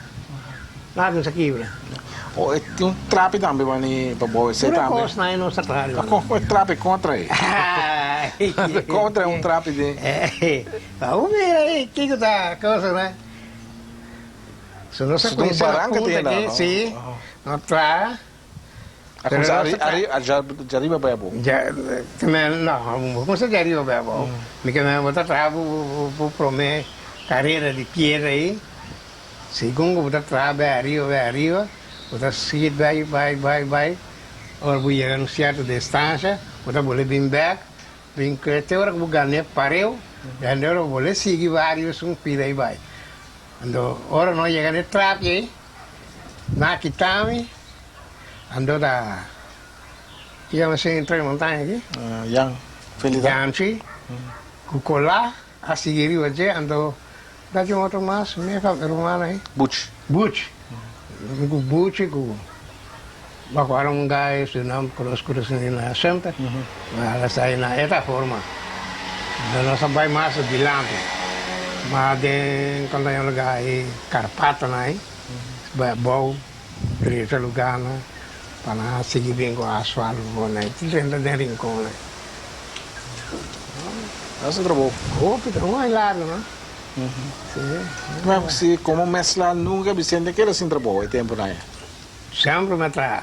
nada sa kibra. O e tin un trapi tambe bani pa bo esei Pura tambe. kos nan no sa traha riba. Kon e trapi kontra ei? Kontra un trapi den. Bo mira ei kiko ta cosa nan. So nos a So ta un kuminsá na baranka punta tin nan aki no? si no traha. A kuminsá djariba bai abou? No, bo kuminsá djariba bai abou. Mi ke men bo ta traha bo promé karera di piedra ei. Segun ku bo ta traha bai ariba, bai ariba, bo ta sigui bai, bai, bai, bai. Ora bo yega un sierto distansha, bo ta bolbe bin bèk, bin kue te ora ku bo gana e pareu, i ora bo bolbe sigui bai ariba esun pida ei bai. Anto ora no yega na e trapi ei, Na kitami ando ta yama sin entre montaña aki. Jan, Felida. Janchi ku Colá a sigui riba dje anto ta tin otro mas mi e ruman ahi. Buchi. Buchi. Mi ku Buchi ku. Bakuara un gai su nan konos Curaçao na semper. Ma esei na e ta forma. Nos a bai mas dilanti. Ma den kanta yon lugar ei Karpatonan ei bai abou drecha lugarnan pa nan a sigui bin ku asfalt bo nan e drenta den Rinconnan. Hasi trabou. Hopi trabou un largo no. Si. Ma si komo mesla nunka Vicente keda sin trabou e temponan ei? Semper mi a traha.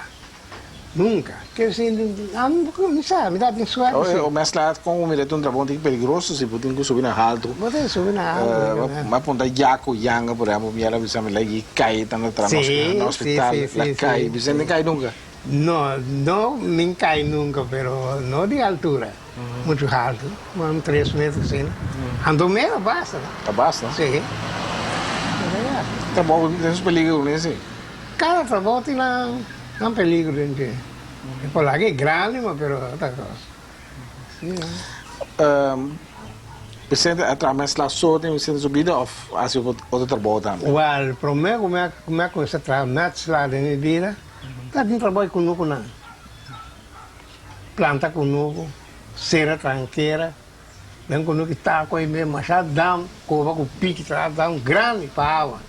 Nunka. Ke si ami mi sa, mi ta tin suerte si. O mesla kon mira ta un trabou un tiki peligroso si bo tin ku subi na haltu. Bo tin subi na haltu. Mi a punta Jaco Yanga por ehempel, mi a bisa mi la yi kai tanta traha na hospital, la kai. Vicente kai nunka? No, no mi kai nunka, pero no di altura muchu haltu, un tres metro asina. Anto mero basta. Ta basta? Si. Trabou tin su peligro ku si? Kada trabou tin nan nan peligro den dje. E por laga e grandi ma pero otra kos. Si. Vicente a traha mes la so den Vicente su bida of a hasi otro trabou tambe? Wel, prome ku mi a ku mi a kuminsá traha metsla den mi bida, ta tin trabou di kunukunan. Planta kunuku, sera trankera, den kunuku tako ei mes masha dam, koba ku piki traha dam grandi pa awa.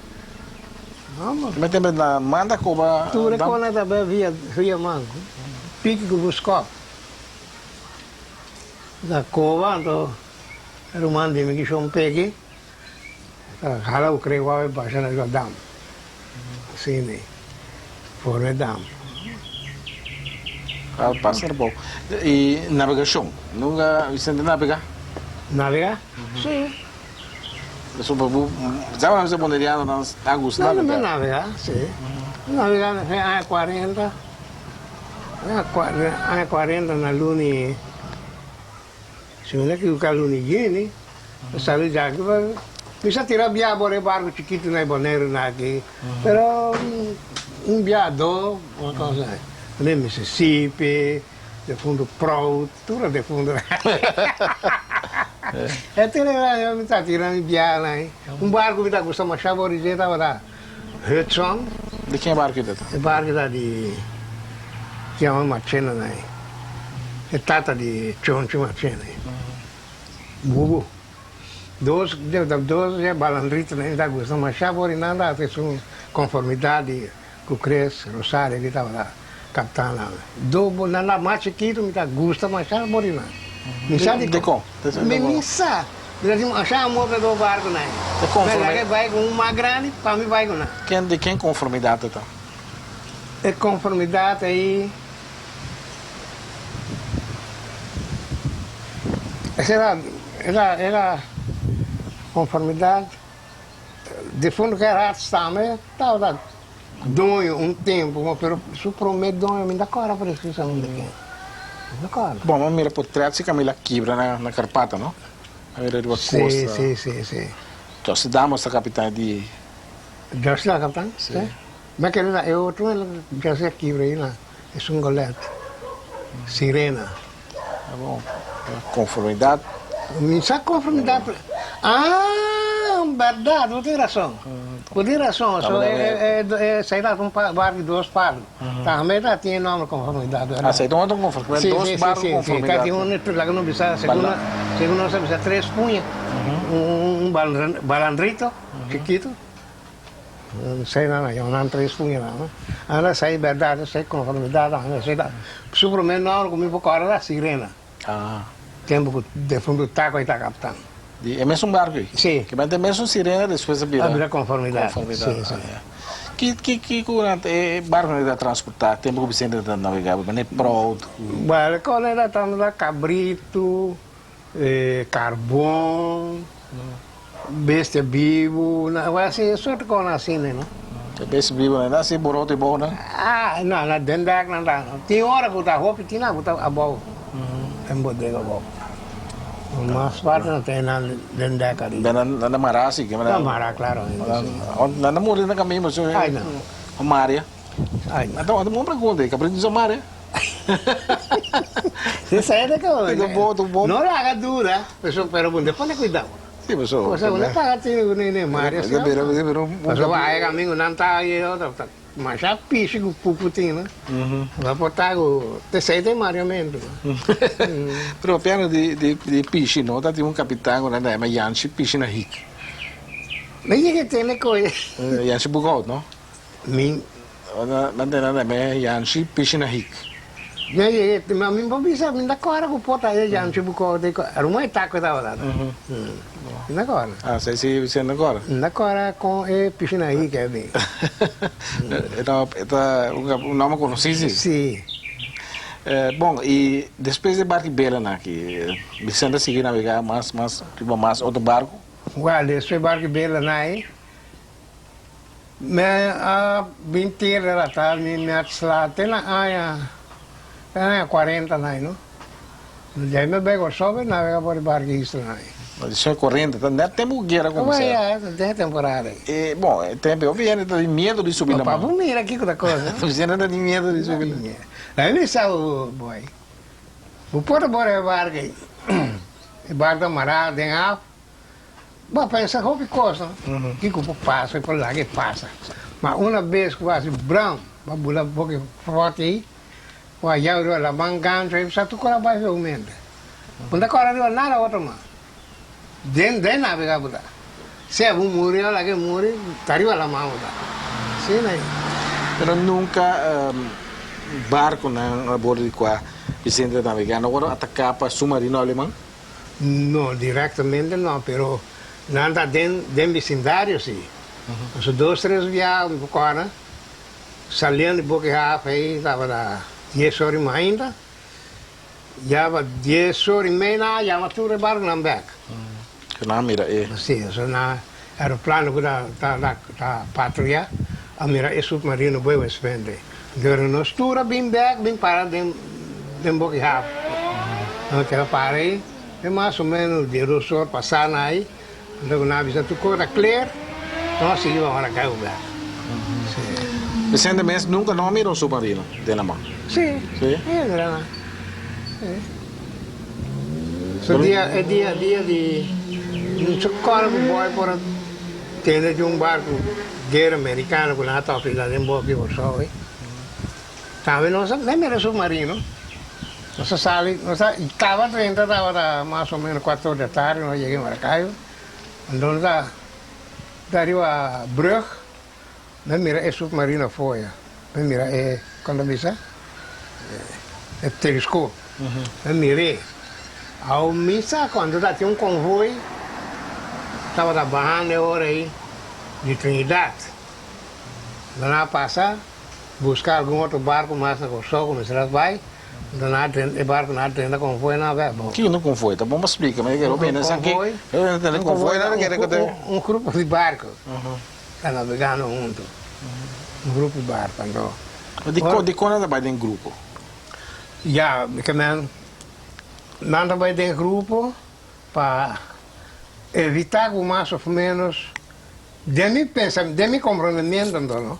Mi tembe na manda koba dam. Tur e kona ta bai via via man, piki ku buskòp. Ta koba anto e ruman di mi ki shon peki ta hala ku kre wawe basha na riba dam. Asina forma e dam. A pasa trabou. I nabegashon? Nunka Vicente nabega? Nabega? Si. Pasobra bo sa bo bonerianonan ta gusta nabega. No, mi nabega, si. Mi nabega na e aña kuarenta, aña kuarenta na luni, si mi no ekivoká luni juni, mi sali di aki pa, mi sa tira bia abor e barku chikitu na e Boneiru na aki, pero un bia do, un cosa, na Mississippi. Defuntu proud, tur a defuntu. E tene mi ta tira mi biaha nan. Un barku mi ta gusta masha for di dje tabata Hudson. Di ken barku e ta? E barku ta di yama Marchena nan. E tata di Chonchi Marchena. Bubu. Dos dos balandrito nan mi ta gusta masha for di nan ta hasi su konformidat di Ku Chris Rosario ki tabata kaptan nan. Do bo nan ta mas chikitu mi ta gusta masha por di nan. Mi sa di Dikon? Mi mi sa. Mi ta tin masha amor pa e do barku nan. E konformi. Mi laga e bai ku un mas grandi pa mi bai ku nan. Ken di ken konformidat e ta? E konformidat ei Esei era era konformidat. Difunto Gerard Stamme tabata doño un tempu, ma pero su prome doño mi no ta kòrda presisamente ken. Mi no ta kòrda. Bon, bo mira potret si Camila kibra na na Karpata, no? A mira riba Sí, kosta. sí, sí, sí. José Damos ta kapitan di. José ta kapitan? Sí. Mi a kere na e otro José a kibra ei na esun golet. Sirena. Bon, konformidat. Mi sa konformidat. Ah, bèrdat, bo tin rason. Bo tin rason. So, esei ta un bar di dos palu. Tambe ta tin e nòmber konformidat, bèrdat? Ah, esei ta un otro konformidat. Dos bar ku konformidat. Ta tin un, laga nos bisa, segun nos a bisa tres puña. Un balandrito chikitu. Esei nan a yama nan tres puña nan. Anda esei bèrdat, esei konformidat, anda esei ta. Su promé nòmber ku mi por kòrda ta Sirena. Tempu ku defuntu Taco ei ta kaptan. Di e mesun barku ei? Si. Ke bente e mesun Sirena despues a bira. A bira konformidat. Konformidat. Si, si. Ki ki ki ku nan e barkunan ei ta transportá tempu ku Vicente ta nabegá? Manera prout ku. Bueno, kon ei ta transportá kabritu. Karbon, bestia bibu, asina e sorto kosnan asina no. E bestia bibu nan ta hasi boroto i bou nan? Ah, no, na den dek nan ta. Tin ora ku ta hopi tin nan ku ta abou, den bodega abou. Mas parti nan ta nan den dek ariba. Den nan ta mará si? Nan mará, klaro. Nan ta muri na kaminda pasobra Ai no. Maria. Ai no. Anto, un pregunta, e kabritu sa maria? Si sa e ko. Digo bo tu bo. No laga dura, pero pero bo no pone cuidao. Si paso. Cosa bo no paga tinu ku nene Mario si. Pero pero Paso bo haya amigo nan ta y otro ta. Masha pishi ku pupu tin, no? Bo por ta ku te sei den mariamentu. Pero papiando di di di pishi no ta tin un kapitan ku nan ta yama Yanshi Pishi na Hik. Mi yega tene koe. Yanshi Bugout no? Mi. Nan ta nan yama Yanshi Pishi na Hik. Mi a yega ma mi por bisa mi ta kòrda ku por ta e Yanshi Bugout ei Ruman e tako tabata. Mi ta kòrda. Ah, si si no kòrda. Mi ta kòrda kon e Pishi na Hik a bin. E ta e ta un nòmber konosí si. Si. Bon, i despues di barku belanan aki, Vicente a sigui nabegá mas mas riba mas otro barku? Wèl, despues barku belanan ei, Mi a bin tera rata mi mi a sla te na aña te na aña cuarenta na no djai mi a bai Kòrsou bai nabega por e barco isla na ai. Dicion cuarenta ta net tempo ku guera kuminsá. Bai ya den e temporada ei. E bon e tempo hopi hende ta tin miedo di subi laman. Pa bo mira kiko ta cosa. Hopi hende ta tin miedo di subi laman. Laga mi bisa bo boy bo por ta bora e barco ei e barco ta mará den af. Bo a pensa hopi kos, no? Kiko por pasa i por laga e pasa. Ma una bes ku bo hasi bram, bo a bula boka forte ei, bo a yau riba laman gancho ei, sa tur kos a bai fe mente. Bo no ta kòrda riba nada otro mas. Den den nabegá bo ta. Sea bo muri o laga e muri, ta riba laman bo ta. Asina ei. Pero nunka barkonan a bordo di kua Vicente ta nabegá no wòrdu ataká pa submarino aleman? No directamente no, pero nan ta den den bisindario si. Pasobra dos tres bia mi por corda saliendo di Boca Haaf ei tabata dies ora y mainta, ya pa dies ora y mei nan a yama tur e barconan bek. Cu nan a mira e. Si, pasobra nan aeroplano cu ta ta ta patruya a mira e submarino boy Westwind ei. Dor nos tur a bin bek bin para den den Boki Haaf. Nos keda para ei te mas o menos diesdos or pasá na ei. Anto ku nan a bisa tur kos a clear, nos a sigui ora kai bek. Si. Vicente mes nunka no a mira un submarino den la mar? Si. Si? Mi a mira nan. Si. So dia e dia dia di un socorro ku boy por a tende di un barku guera mericano ku nan a topa la den boki Kòrsou ei. Tambe nos a mira submarino. Nos a sali nos a taba drenta tabata mas o menos cuatro or di atardi nos a yega Maracaibo. Anto nos a ta riba brug nos a mira e submarino afoya. Nos a mira e kon ta bisa e telescoop. Nos a mir'é. Awo mi sa cuando ta tin un convoy tabata bahando e ora ei di Trinidad. Nan a pasa busca algun otro barco mas na Corsou cu mester a bay, enton nan a drenta e barco nan a drenta convoy nan a bay abou. Kico ta un convoy? Ta bon pa splica mi kere hopi hende sa ki un convoy nan kere cu ta. Un grupo di barco ta nabegando hunto, un grupo di barco anto. Dicon nan ta bay den grupo? Ya, mi ke men nan ta bay den grupo pa evita cu mas of menos den mi pensa den mi comprendimiento anto no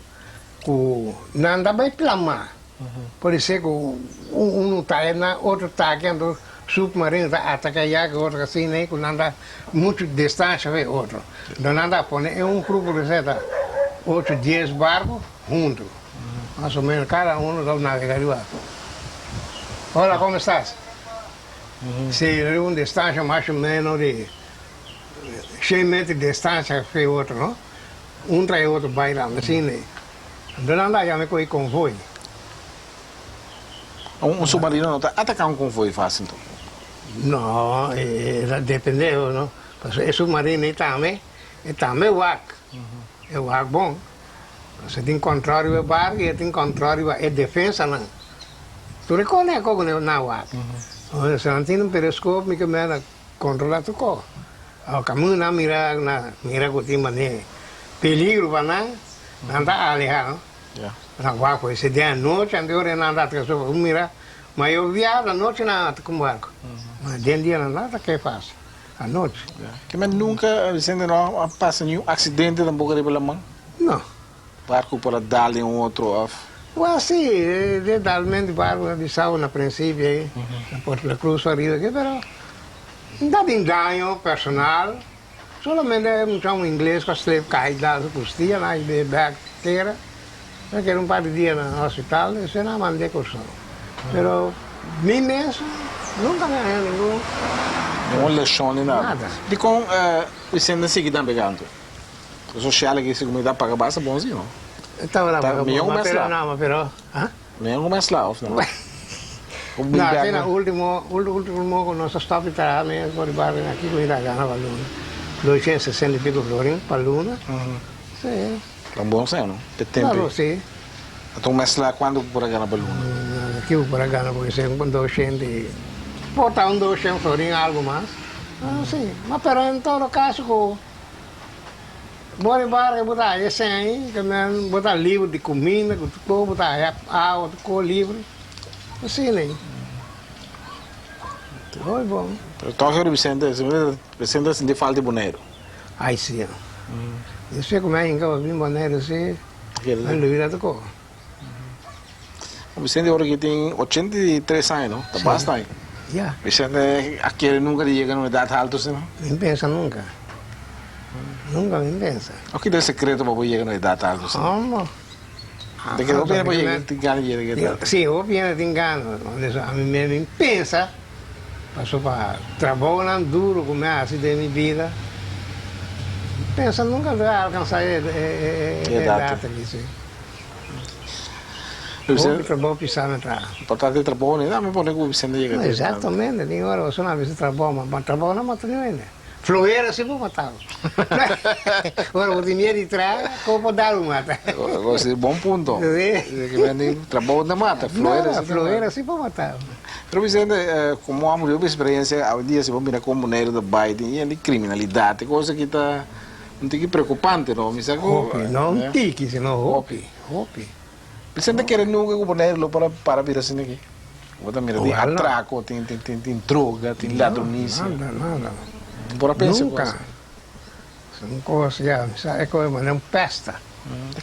cu nan ta bay plama pode ser cu uno ta na otro taki anto submarino ta ataca ya cu otro asina cu nan ta mucho distancia fe otro enton nan ta pone en un grupo di seta ocho dies barco hunto mas o menos cada uno ta navega riba hola como estas. Si riba un distancia mas o menos di shen meter distancia fe otro no, un trae otro bay landa asina ei. Anto nan ta yama e koe konvoi. Un submarino no ta ataka un konvoi facil to? No, e ta depende no, pasobra e submarino ei tambe, e tambe wak, e wak bon. Pasobra e tin control riba e barco y e tin control riba e defensanan. Tur e kos nan ku nan wak. Si nan tin un periscoop mi ke mira controla tur kos. Awa kaminda nan mira nan mira ku tin manera peligro pa nan, nan ta aleha no. Nan wak pues si den anochi anto ora nan ta atras bo mira mayoria di anochi nan ata ku barko. Ma den dia nan ta ke fácil anochi. Ke men nunka Vicente no a pasa niun aksidente tampoco riba laman? No. Barku por a dal den un otro of? Well si, de dalment di barku a bisao na principio ei, na Puerto La Cruz ariba aki, pero no ta tin daño personal, solamente un chamo ingles ku a slip kai dal su kustia nan a hib'é bek tera. Mi a keda un par di dia na hospital, despues nan a mand'é Kòrsou. Pero mi mes nunka mi a haña ningun. Ningun leshon ni nada. Nada. Dikon Vicente a sigui tambe kantu? E sosial aki segun mi ta paga basta bon si no? E tabata Ta paga bon, mihó ma mes pero la. no, ma pero, ha? Mihó ku mes la of no? Ku No, big asina bag. ultimo, ultimo ku nos a stop di traha mes por di barrio aki ku mi ta gana pa luna, 260 y pico florin pa luna. Si. Ta un bon seno, p'e tempu. Claro, si. Anto un mes la kuantu bo por a gana pa luna? Aki bo por a gana por esemplo un doshent y por ta un doshent florin algo mas. Si, ma pero en todo caso ku bo riba bo ta haya esei ahi, ke men bo ta libre di kuminda, ku tur kos, bo ta haya awa, tur kos libre. Asina ei. Hopi bon. Pero tòg ora Vicente, Vicente a sinti falta di Boneiru. Ai si. Despues ku mi a hinka pa bin Boneiru si, mi lubida tur kos. Vicente ora ki tin 83 aña no? Ta basta aña. Ya. Vicente a kere nunka di yega na un edat haltu asina? Mi no pensa nunka. Nunka mi no pensa. Ki ta e sekreto pa bo yega na un edat haltu asina? Homo. De ke hopi hende por yega tin gana di yega edat? Si, hopi hende tin gana. Ami mes mi pensa. Paso pa trabounan duro ku mi a hasi den mi bida, mi pensa nunka lo a alkansá e edat aki si. Hopi trabou pisá mi traha. Importante e trabou ni mi pone ku Vicente yega te. Exactamente, tin ora boso no a bisa trabou, ma trabou no mata niun hende. Flojera si bo mata bo. Ora bo tin miedu di traha, kon por dal bo mata? Bon punto. Trabou no ta mata, flojera si ta mata. Flojera si por mata bo. Pero Vicente, como amo di hopi experiencia, awendia si bo mira con Boneiru ta bay, tin yen di criminalidad, e cosa aki ta un tiki preocupante, no? Mi sa cu. Hopi, no un tiki, sino hopi, hopi. Vicente kere nunca cu Boneiru lo por a para bira asina aki? Bo ta mira tin atraco, tin, tin, tin, tin droga, tin ladronicia. Nada, nada. No por a pensa Nunca. Un cos, ya, mi sa e cosa manera un pesta.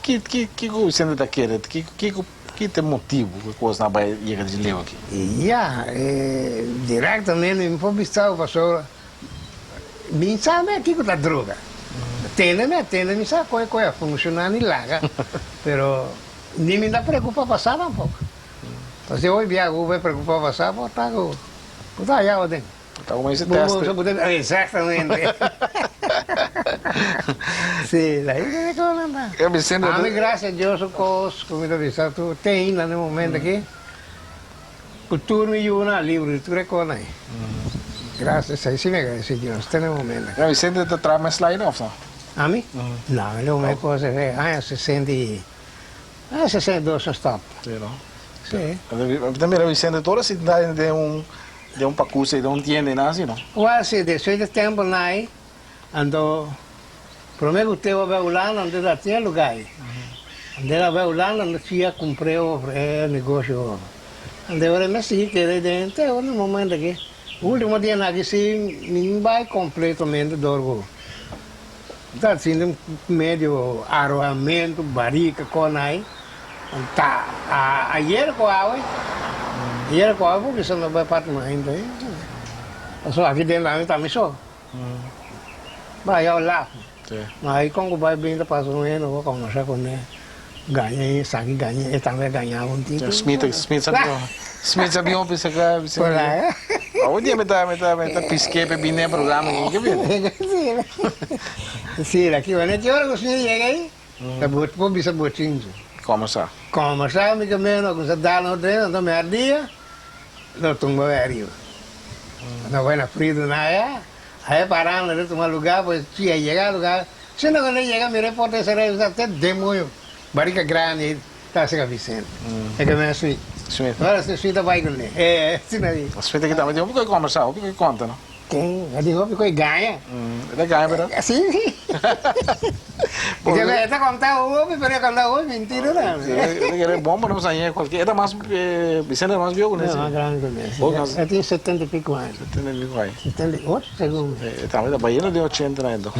Ki, ki, kico Vicente ta kere? Kico, kico. Ki ta e motibu ku e kosnan a bai yega di leu aki? Ya, e direktamente mi por bisa bo pasobra mi sa me kiko ta droga. Tende mi a tende mi sa kon e kos a funshoná ni laga, pero ni mi ta preokupa pa sa tampoko. Pasobra hopi bia ku bo bai preokupa pa sa por ta ku bo ta haya aden. Ta como ese test. Exactamente. Sí, la gente de con anda. A mi gracias a Dios su cos, como ta bisa tu, te ainda na e momento aki, cu tur mi yuna a libro di tur e cosnan ahi. Gracias, esey si mi agradeci Dios te na e momento aki. Vicente ta traha mes laina of no? Ami? No, mi lo cos e aña sesenta y, aña 62 mi stop. Sí no? Sí. Mi ta mira Vicente tur así den un Den un pakus ei, den un tienda ei nan asi no? Wèl si, despues di tempu nan ei, anto promé ku Teo a bai Hulanda, anto ta tin e lugá ei. Anto el a bai Hulanda, anto si a kumpr'é over e negosio over. Anto ora mi a sigui keda ei den te ora di momento aki. Ultimo dianan aki si mi no bai kompletamente dor ku mi ta sinti un medio arohamentu, barika kon ei. Ta ayer ku awe, ayer ku awe por bisa no bai parti mas hende ei. Pasobra aki den lami ta mi so. Bai au laf. Ma ai kon ku bai bin ta pasa un hende bo konosé kuné gaña i esaki gaña e tambe a gaña un tiki. Smith Smith sa bion Smith sa bion bisa ka bisa. Awe dia mi ta mi ta mi ta pisk'é pa e bini den e programa aki ke bini. Si, aki wene ki ora ku Smith yega ei. Ta bo por bisa bochinchi. Komo sa? Komo sa mi ke meno ku sa dal no drenta anto merdia lo tumba bai ariba. No bai na frito na aya, aya parando ta tuma luga pues si a yega luga si no cuando yega mira e porta sera sa te demoño barika grandi ta sega Vicente e ke meno Smith. Smith. Ora si Smith a bai kune e asina di. Smith aki tambe tin hopi ku e kombersa hopi ku e konta no. Ken a di hopi ku e gaña. E ta gaña pero. Si si. E ta konta hopi pero e konta hopi mintira tambe. E ta kere bon pa nos haña kualke e ta mas Vicente ta mas bieu ku Nancy. No, mas grandi ku Nancy. E tin setenta i piko aña. Setenta i piko aña. 78 segun mi. E tambe ta bayendo den ochenta na ento.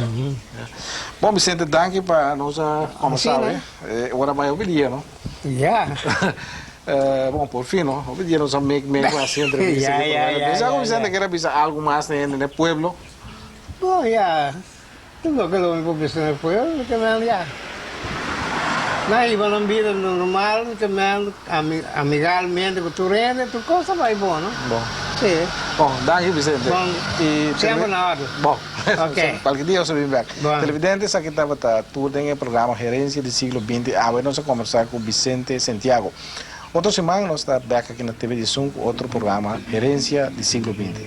Bon Vicente danki pa nos a kombersa awe. E ora bai hopi dia no. Ya. Bon, por fin, no? Hopi dia nos a make make pa hasi entrevista Ya, aki. ya, ya, Pensa ku ya, Vicente ya. kier a bisa algu mas na hende na e pueblo. Bon, ya. Tur loke lo mi por bisa na e pueblo, mi ta manda ya. Nan hiba nan bida normal, men amigalmente ku tur hende, tur kos ta bai bon, no? Bon. Si. Bon, danki Vicente. Bon, I semper na orde. Bon. Ok. Kualke dia nos ta bin bek. Bon. Televidente, esaki tabata tur den e programa Herencia di Siglo Binti. Awe nos a kombersá ku Vicente Sentiago. Otro siman nos ta bek aki na TV Diesun ku otro programa Herencia di Siglo Binti.